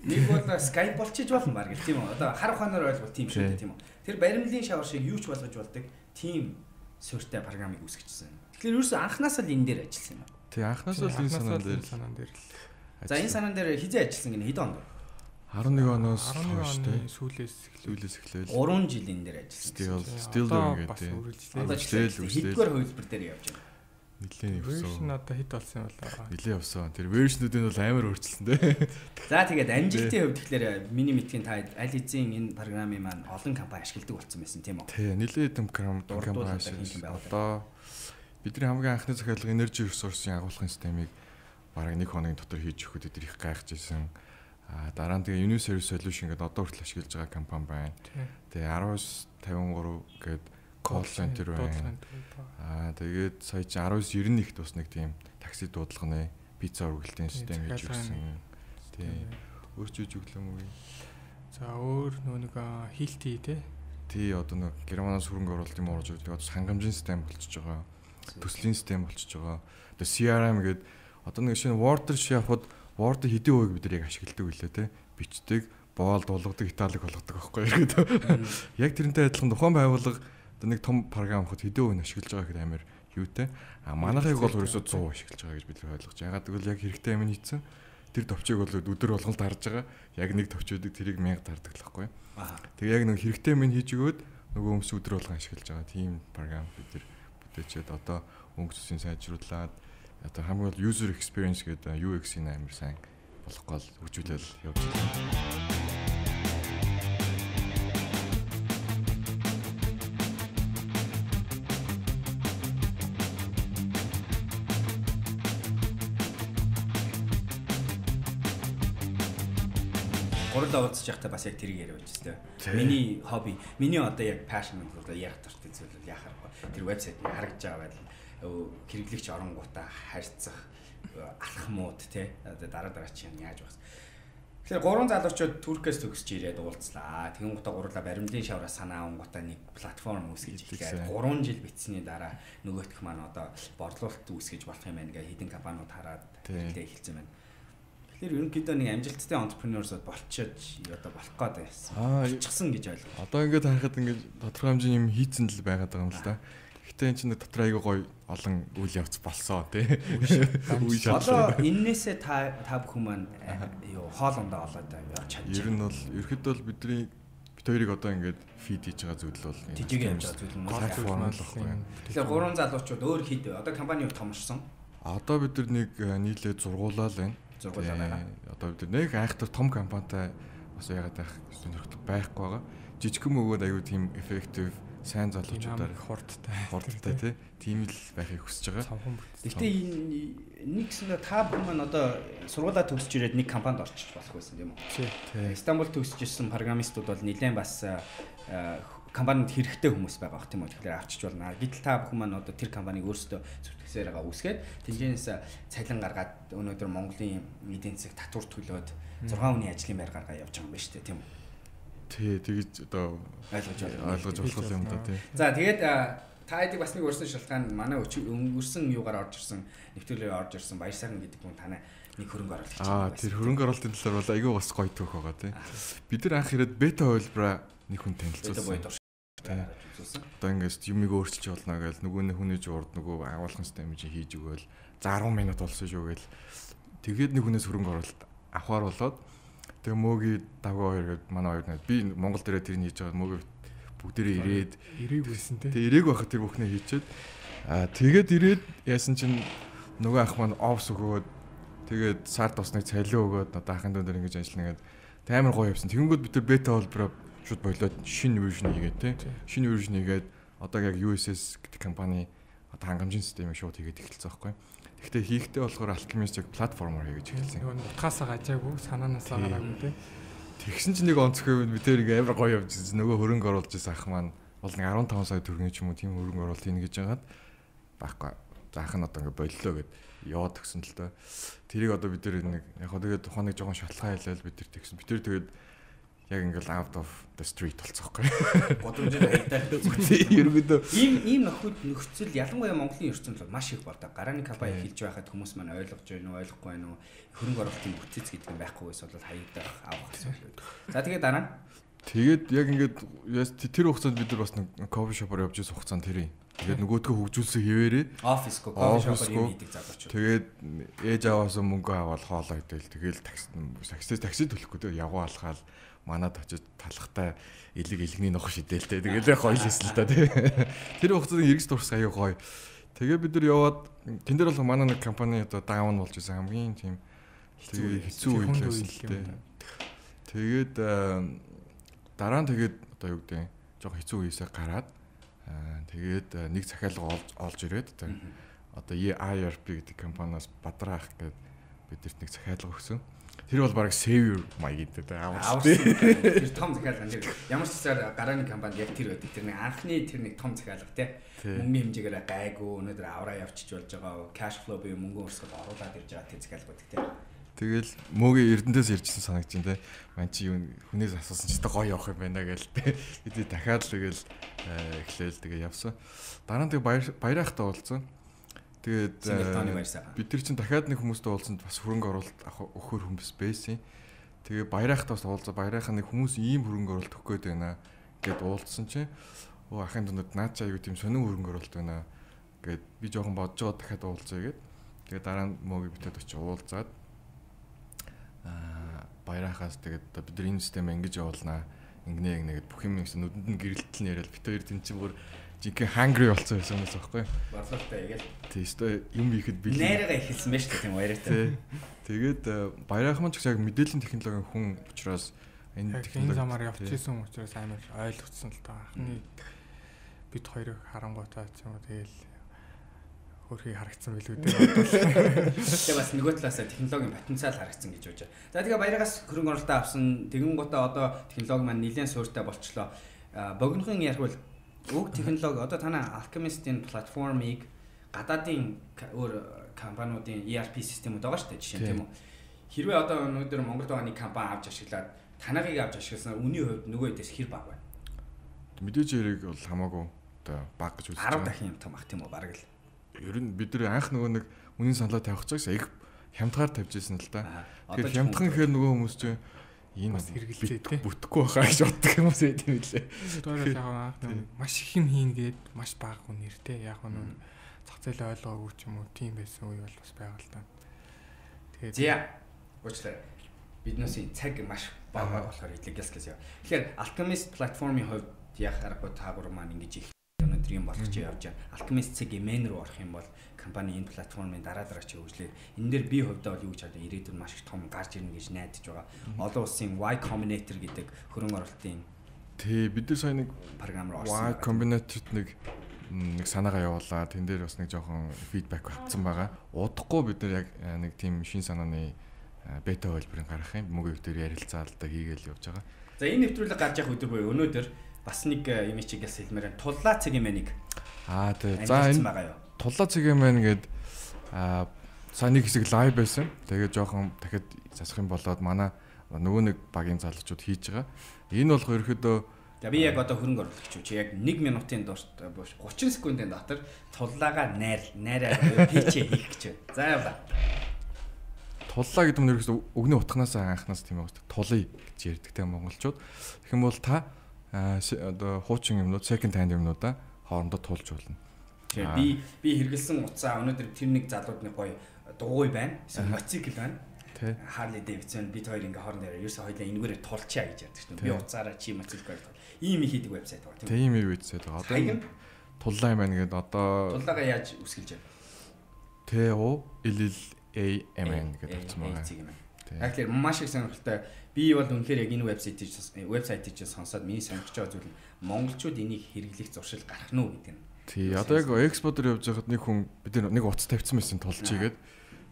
Нэг бол Skype болчиж болно баг тийм үү. Одоо хар ухаанаар ойлбол тийм шүү дээ тийм үү. Тэр баримлын шавар шиг юу ч болгож болдог тийм суурьтай програмыг үүсгэжсэн. Тэгэхээр ерөөсөө анханасаа л энэ дээр ажилласан юм. Тий, анханасаа л энэ санаан дээр л. За энэ санаан дээр хизээ ажилласан гинэ хэдэн онд? 11 оноос хойш тий. Сүүлээс эхлээл. 3 жил энэ дээр ажилласан. Still doing гэдэг. Хэддүгээр хувилбар дээр явж байна. Нилээн явсан. Version одоо хэд болсон юм бол? Нилээн явсан. Тэр version-үүд нь бол амар өөрчлөсөн тий. За тэгээд амжилтын хувьд тэгэхээр миний мэдхийн та аль хэзээ энэ програмын маань олон компани ашигладаг болсон байсан тийм үү? Тий, нилээн хэдэн компани ашигласан. Одоо бидний хамгийн анхны захиалга Energy Resource-ийн агуулгын системийг бараг 1 хоногийн дотор хийж өгөхөд эдгээр их гайхаж ирсэн. А дараа нь тэгээ Uniservice Solution гэдэг одоо хүртэл ашиглаж байгаа компани байна. Тэгээ 1953 гэдэг call center байна. Аа тэгээд сая чи 1991-т бас нэг тийм такси дуудлагын пицца үргэлтийн систем хийж өгсөн. Тий. Өөр ч хийж өглөө мүү? За өөр нөө нэг хилти тий. Тий одоо нэг Германаас хөрөнгө оруулалт юм оруулж өгдөг. Одоо хангамжийн систем болчихж байгаа. Төслийн систем болчихж байгаа. Одоо CRM гэдэг одоо нэг шинэ Word дээр шавхад Word хэдийн хувийг бид яг ашигладаг үлээ те. Бичдэг, боолд болгодог, италик болгодог байхгүй юу. Яг тэрнтэй адилхан тухайн байгууллага одоо нэг том програм авахд хэдийн хувийг ашиглаж байгаа гэхэд амар юутай. А манайхыг бол ерөөсөө 100 ашиглаж байгаа гэж бид нар ойлгож. Ягаад гэвэл яг хэрэгтэй юм хийцэн. Тэр товчийг бол өдөр болгон дарж байгаа. Яг нэг товч өгдөг тэрийг 1000 дардаг л байхгүй юу. Тэгээ яг нэг хэрэгтэй юм хийж өгөөд нөгөө хүмүүс өдөр болгон ашиглаж байгаа. Тийм програм бид нар бүтээчээд одоо өнгө зүсийн сайжруулад одоо хамгийн гол user experience гэдэг UX-ийн амар сайн болох гол хөгжүүлэл явж байна. Гурлаа уулзаж байхдаа бас яг тэрийг яриа болж байна. Миний хобби, миний одоо яг passion бол ярих дуртай зүйл бол яхаар тэр вебсайт нь харагдж байгаа байдал хэрэглэгч оронгуудаа харьцах алхмууд тий одоо дараа дараа чинь яаж байх. Тэгэхээр гурван залуучууд Туркээс төгсөж ирээд уулзлаа. Тэгэнгүүтээ гурлаа баримлын шавраас санаа авангуудаа нэг платформ үүсгэж эхлээд 3 жил бичсэний дараа нөгөөх маань одоо борлуулалт үүсгэж болох юм байна гэх хэдэн компаниуд хараад хэрэглээ эхэлсэн байна. Тэгэхээр ерөнхийдөө нэг амжилттай entrepreneurs-ууд болчихож одоо болох гээд байсан. Болчихсон гэж ойлгоо. Одоо ингээд харахад ингээд тодорхой хэмжээний юм хийцэн л байгаад байгаа юм л да. Гэтэ энэ чинь дотор айгүй гоё олон үйл явц болсон тий. Үе шат. Одоо эннээсээ та бүхэн маань юу хоол ундаа олоод явж чадчих. Ер нь бол ерхэд бол бидний бит хоёрыг одоо ингээд фид хийж байгаа зүйл бол жижиг явж байгаа зүйл нь платформ л байхгүй. Тэгэхээр гурван залуучууд өөр хэд вэ? Одоо компани юу томорсон? Одоо бид нар нэг нийлээ зургуулаа л байна. Зургуулаа байгаа. Одоо бид нар нэг айхтар том компанитай бас яагаад байх сонирхол байхгүй байгаа. Жижигхэн мөгөөд айгүй тийм effective сайн залуучуудаар хурдтай тий. Тийм л байхыг хүсэж байгаа. Гэхдээ нэгсэндээ та бүхэн маань одоо сургуулаа төгсөж ирээд нэг компанид орчих болох байсан тийм үү? Тий. Стамбул төгсөж ирсэн программистууд бол нэлээд бас компанид хэрэгтэй хүмүүс байгаа бах тийм үү? Тэгэхээр авчиж болно. Гэтэл та бүхэн маань одоо тэр компанийг өөрсдөө зүтгэсээр байгаа үүсгээд тэнцэнээс цалин гаргаад өнөөдөр Монголын эдийн засаг татвар төлөөд 6 хүний ажлын байр гаргаа явж байгаа юм байна шүү дээ тийм үү? Тий, тэгэж одоо ойлгож болох юм да тий. За тэгээд та хэдийг бас нэг өрсөн шалтгаан манай өнгөрсөн юугаар орж ирсэн нэвтрүүлгээр орж ирсэн Баяр сайхан гэдэг хүн танай нэг хөрөнгө оруулалт хийж байгаа. Тэр хөрөнгө оруулалтын талаар бол айгүй бас гоё түүх байгаа тий. Бид нар анх ирээд бета хувилбараа нэг хүн танилцуулсан. Одоо ингээд юмыг өөрчилж болно гэж нөгөө нэг хүний журд нөгөө агуулгын систем чинь хийж өгөөл за 10 минут болсон шүү гээл тэгээд нэг хүнээс хөрөнгө оруулалт авахар болоод тэгээ мөөги давгаа хоёр гээд манай хоёр би Монгол дээрээ тэр нь хийж байгаа мөөги бүгдээрээ ирээд ирээг байсан тий. Тэгээ ирээг байхад тэр бүхнээ хийчихэд аа тэгээд ирээд яасан чинь нөгөө ах маань офс өгөөд тэгээд сар тусныг цалин өгөөд одоо ахын дүүн дээр ингэж ажиллана гээд амар гоё явсан. Тэгэнгүүт бид тэр бета холбороо шууд болоод шинэ version хийгээд тий. Шинэ version хийгээд одоо яг USS гэдэг компани одоо хангамжийн системийг шууд хийгээд эхэлсэн байхгүй. Гэхдээ хийхдээ болохоор Alchemist яг платформоор хийж эхэлсэн. Нөгөө утгаасаа гажаагүй, санаанаасаа гараагүй тий. Тэгсэн чинь нэг онцгой юм би тэр ингээ амар гоё явж ирсэн. Нөгөө хөрөнгө оруулж ирсэн ах маань бол нэг 15 сая төгрөгийн ч юм уу тийм хөрөнгө оруулалт хийнэ гэж хагаад байхгүй. За ах нь одоо ингээ боллоо гэд яваад өгсөн л доо. Тэрийг одоо бид тэр нэг яг хоо тэгээд тухайн нэг жоохон шатлгаа хэлээл бид тэр тэгсэн. Бид тэр тэгээд Яг ингээл out of the street болцоохгүй. Годомжид хаягдаа. Ерөнхийдөө ийм нөхцөл ялангуяа Монголын ертөнцид маш их болдог. Гарааны компани эхэлж байхад хүмүүс маань ойлгож байна уу, ойлгохгүй байна уу? Хөрөнгө оруулалтын бүтэц гэдэг юм байхгүйгээс бол хаягдах, авах асуудал байдаг. За тэгээд дараа нь тэгээд яг ингээд тэр хугацаанд бид нар бас нэг кофе шопоор явж байсан хугацаанд тэр юм. Тэгээд нөгөөдгөө хөгжүүлсэн хэвээрээ оффисгүй кофе шопоор юм хийдэг залуучууд. Тэгээд ээж аваасаа мөнгө аваад хоолоо идэл тэгэл такси төлөхгүй дээ ягуу алхаал манад очиж талхтай элэг элэгний нох шидэл тэ. Тэгэл гоё л хийсэн л та тий. Тэр хугацаанд эргэж дурсах аюу гоё. Тэгээ бид нар яваад тэн дээр бол манай нэг компани одоо даун болж исэн хамгийн тийм хэцүү үе байсан л тэ. Тэгээд дараа нь тэгээд одоо юу гэдэг жоохон хэцүү үеэсээ гараад тэгээд нэг захиалга олж ирээд одоо EIRP гэдэг компаниас Бадраах гэдэг бидэрт нэг захиалга өгсөн. Тэр бол бараг savior маягийн дээ аварсан. Тэр том захиалга нэр ямар ч зүйл гарааны компанид яг тэр байдаг. Тэр нэг анхны тэр нэг том захиалга тий. Мөнгөний хэмжээгээр гайгүй өнөөдөр авраа явчих болж байгаа. Cash flow буюу мөнгө урсгал оруулаад ирж байгаа тэр захиалга байдаг тий. Тэгэл мөөгийн Эрдэнтээс иржсэн санагч юм те. Ман чи юу хүнээс асуусан ч гоё явах юм байна гээл те. Бид дахиад л тэгэл эхлээл тэгээ явсан. Дараа нь тэгээ баярахтай уулзсан. Тэгээд бид тэр чинь дахиад нэг хүмүүстэй уулзсанд бас хөрөнгө оруулалт авах өгөхөр хүмүүс байсан. Тэгээ баярахтай бас уулзаа. Баярахаа нэг хүмүүс ийм хөрөнгө оруулалт өгөх гээд байна гэд уулзсан чинь өө ахын дунд наад чи аюу тийм сонин хөрөнгө оруулалт байна гэд би жоохон бодож байгаа дахиад уулзъя гэд. Тэгээ дараа нь мөөгийн битэд очиж уулзаад баярахаас тэгээд бид нар энэ систем ингэж явуулнаа. Ингэнэ ингэнэ гэд бүх юм гэсэн нүдэнд нь гэрэлтэл нь яриад бит хоёр тэн чинь бүр жинхэнэ hungry болсон байсан юм аахгүй. Борлоготой гээл. Тий, өстой юм хийхэд бэлэн. Найрага эхэлсэн байж тээ тийм баяртай. Тэгээд баярах маань ч гэсэн яг мэдээллийн технологийн хүн учраас энэ технологи замаар явж исэн учраас амар ойлгоцсон л та. Анхны бид хоёрыг харангуйтаа ч юм уу тэгэл хөрхийг харагдсан билүү дээ. Тэгээ бас нөгөө талаасаа технологийн потенциал харагдсан гэж бодож байна. За тэгээ баярагаас хөрөнгө оруулалтаа авсан. Тэгэн гутаа одоо технологи маань нэлээд суурьтай болчлоо. Богинохон ярих бол уг технологи одоо танай Alchemist-ийн платформыг гадаадын өөр компаниудын ERP системүүд байгаа шүү дээ жишээ нь тийм үү. Хэрвээ одоо өнөөдөр Монголд байгаа нэг компани авч ашиглаад танайгийг авч ашигласнаар үнийн хувьд нөгөө хэдээс хэр бага байна? Мэдээж хэрэг бол хамаагүй одоо бага гэж үзэж байна. 10 дахин юм том ах тийм үү бараг л. Ер нь бид нар анх нөгөө нэг үнийн саналаа тавих гэж их хямдгаар тавьж ирсэн л да. Тэгэхээр хямдхан гэхээр нөгөө хүмүүс чинь энэ бас хэрэгэлцээ тий. Бүтэхгүй байхаа гэж боддог хүмүүс байт юм лээ. Тэгэхээр яг анх маш их юм хийн гээд маш бага үнээр тий. Яг нь зах зээлээ ойлгоогүй ч юм уу тийм байсан үе бол бас байгаа л да. Тэгээд зя уучлаарай. Биднээсийн цаг маш бага болохоор хэлээ гэс. Тэгэхээр Alchemist платформын хувьд яг аргагүй та гур маань ингэж их өнөөдөр юм болгож явж байна. Alchemist цэг MN руу орох юм бол компани энэ платформын дараа дараач хөгжлөө. Энэ дээр би хувьдаа бол юу гэж бодсон ирээдүйн маш их том гарч ирнэ гэж найдаж байгаа. Олон улсын Y Combinator гэдэг хөрөнгө оруулалтын тий бид нар сая нэг програм руу орсон. Y Combinator-т нэг санаагаа явуулаа. Тэн дээр бас нэг жоохон фидбек авсан байгаа. Удахгүй бид нар яг нэг тийм шин санааны бета хувилбарыг гаргах юм. Мөнгө өвдөр ярилцаа л да хийгээл явж байгаа. За энэ нэвтрүүлэг гарч явах өдөр буюу өнөөдөр бас нэг юм чиглэл хэлмээр байна. Туллаа цэг юм нэг. Аа тий. За энэ туллаа цэг юм байна гээд сая нэг хэсэг лайв байсан. Тэгээд жоохон дахиад засах юм болоод манай нөгөө нэг багийн залуучууд хийж байгаа. Энэ болох ерөөхдөө за би яг одоо хөрөнгө оруулагч чи яг 1 минутын турш 30 секундын дотор туллаагаа найраа пичээ хийх гэж байна. За явлаа. Туллаа гэдэг нь ерөөсөө өгний утганаасаа анхнаас тийм байгаа шүү дээ. Тулъя гэж ярьдаг те монголчууд. Тэгэх юм бол та одоо хуучин юмнууд, second hand юмнуудаа хоорондоо тулж болно. Тэгэхээр би хэрэгэлсэн утсаа өнөөдөр тэр нэг залууд нэг гоё дугуй байна. Эсвэл мотоцикл байна. Harley Davidson бид хоёр ингээ хоорондоо ерөөсөө хоёлаа энэгээрээ тулчаа гэж ярьдаг шүү дээ. Би утсаараа чи мотоциклээр тул. Ийм их хийдэг вебсайт байгаа тийм. Тийм вебсайт байгаа. Одоо энэ туллаа юм байна гэдэг одоо туллаагаа яаж үсгэлж байна? T O L L A M N гэдэг авсан байгаа. Тэгэхээр маш их сонирхолтой. Би бол үнэхээр яг энэ вебсайтыг чинь сонсоод миний сонирхож байгаа зүйл нь монголчууд энийг хэрэглэх зуршил гарах нь уу гэдэг нь. Тий, одоо яг экспо дээр явж байхад нэг хүн бид нэг утас тавьсан байсан тулчийгээд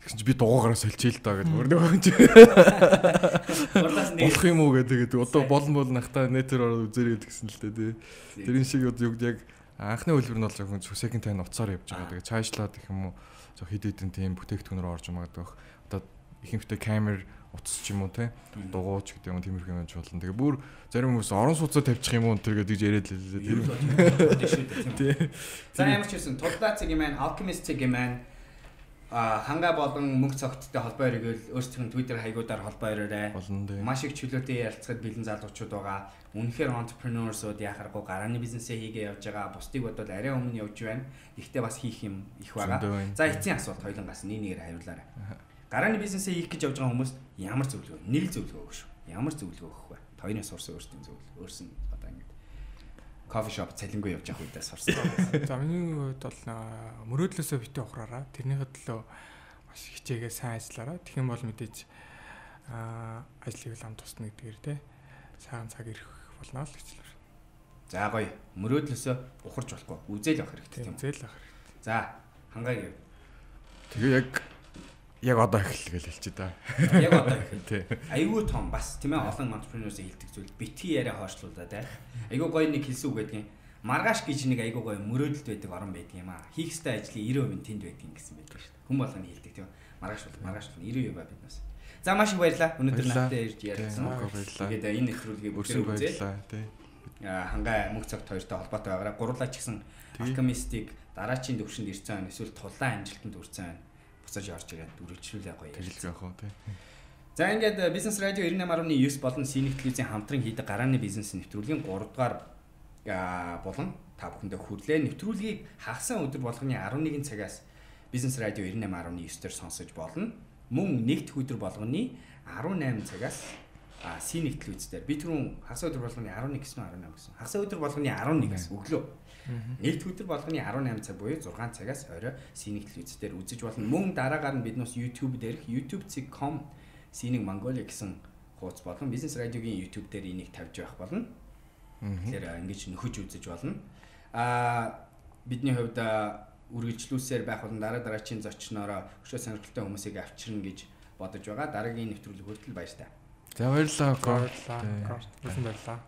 тэгсэн чи би дугуугаараа сольчихъя л даа гэдэг өөр нэг хүн чи. Болох юм уу гэдэг. Одоо болон бол нахтаа нэтээр ороод үзээрэй гэсэн л дээ тий. Тэрэн шиг одоо юу гэдэг яг анхны хөлбөр нь бол жоохон second hand утсаар явж байгаа. Тэгээ цаашлаад гэх юм уу жоо хэд хэдэн тийм бүтээгдэхүүн рүү орж магадгүй. Одоо Ихэнхдээ камер утас ч юм уу те дугуйч гэдэг юм тиймэрхүү юм болно. Тэгээ бүр зарим хүмүүс орон сууцаа тавьчих юм уу тэр гэдэг яриад лээ. Тийм. За ямар ч байсан Тулдаа цэг юм байна, Alchemist цэг юм байна. Хангаа болон мөнгө цогттой холбоо эргэл өөрсдийн Twitter хаягуудаар холбоо ирээрэй. Маш их чөлөөтэй ярилцахад бэлэн залуучууд байгаа. Үнэхээр entrepreneurs-ууд яхааргүй гарааны бизнесээ хийгээ явж байгаа. Бусдыг бодвол арай өмнө явж байна. Гэхдээ бас хийх юм их байгаа. За эцсийн асуулт хоёулангаас нэг нэгээр хариулаарай. Гарааны бизнесээ хийх гэж явж байгаа хүмүүст ямар зөвлөгөө? Нэг зөвлөгөө өгөх шүү. Ямар зөвлөгөө өгөх вэ? Хоёрын сурсан өөрсдийн зөвлөгөө. Өөрсөн одоо ингэж кофе шоп цалингүй явж явах үедээ сурсан. За миний хувьд бол мөрөөдлөөсөө битгий ухраараа. Тэрнийхээ төлөө маш хичээгээ сайн ажиллаараа. Тэгэх юм бол мэдээж ажлыг лам тусна гэдгээр те сайхан цаг ирэх болно л гэж хэлээ. За гоё. Мөрөөдлөөсөө ухарч болохгүй. Үзэл авах хэрэгтэй тийм. Үзэл авах хэрэгтэй. За хангаа гэв. Тэгээ яг одоо эхэл гэж хэлчихэ да. Яг одоо эхэл. Тий. Айгүй том бас тийм олон entrepreneurs-ийн хэлдэг зүйл битгий яриа хойшлуулаад байх. Айгүй гоё нэг хэлсэн үг байдгийн. Маргааш гэж нэг айгүй гоё мөрөөдөлд байдаг орон байдаг юм аа. Хийх ёстой ажлын 90% нь тэнд байдгийн гэсэн байдаг шүү дээ. Хүн болгоны хэлдэг тийм. Маргааш бол маргааш бол 90% ба биднээс. За маш их баярлалаа. Өнөөдөр надтай ирж ярилцсан. Тэгээд энэ нэвтрүүлгийг бүгдээ үзээ. Тий. Хангаа мөнгө цагт хоёртой холбоотой байгаараа. Гурлаа ч гэсэн Alchemist-ийг дараачийн төвшөнд ирсэн байна. Эсвэл тулаан амжилтанд хүрсэн байна. Буцаж орж ирээд үргэлжлүүлээ гоё. Тэгэлгүй яах вэ тий. За ингээд Бизнес радио 98.9 болон Синик телевизийн хамтран хийдэг гарааны бизнес нэвтрүүлгийн 3 дугаар болон та бүхэндээ хүрлээ. Нэвтрүүлгийг хагас өдөр болгоны 11 цагаас Бизнес радио 98.9 дээр сонсож болно. Мөн нэг дэх өдөр болгоны 18 цагаас Синик телевиз дээр би түрүүн хагас өдөр болгоны 11 гэсэн 18 гэсэн. Хагас өдөр болгоны 11-ээс өглөө. Нэг дэх өдөр болгоны 18 цаг буюу 6 цагаас орой Синик телевиз дээр үзэж болно. Мөн дараагаар нь биднээс YouTube дээрх youtube.com Синик Mongolia гэсэн хуудас болон Бизнес радиогийн YouTube дээр энийг тавьж явах болно. Тэгэхээр ингэж нөхөж үзэж болно. Бидний хувьд үргэлжлүүлсээр байх болон дараа дараачийн зочноороо өшөө сонирхолтой хүмүүсийг авчирна гэж бодож байгаа. Дараагийн нэвтрүүлэг хүртэл баяртай. За баярлалаа. Баярлалаа. Баярлалаа.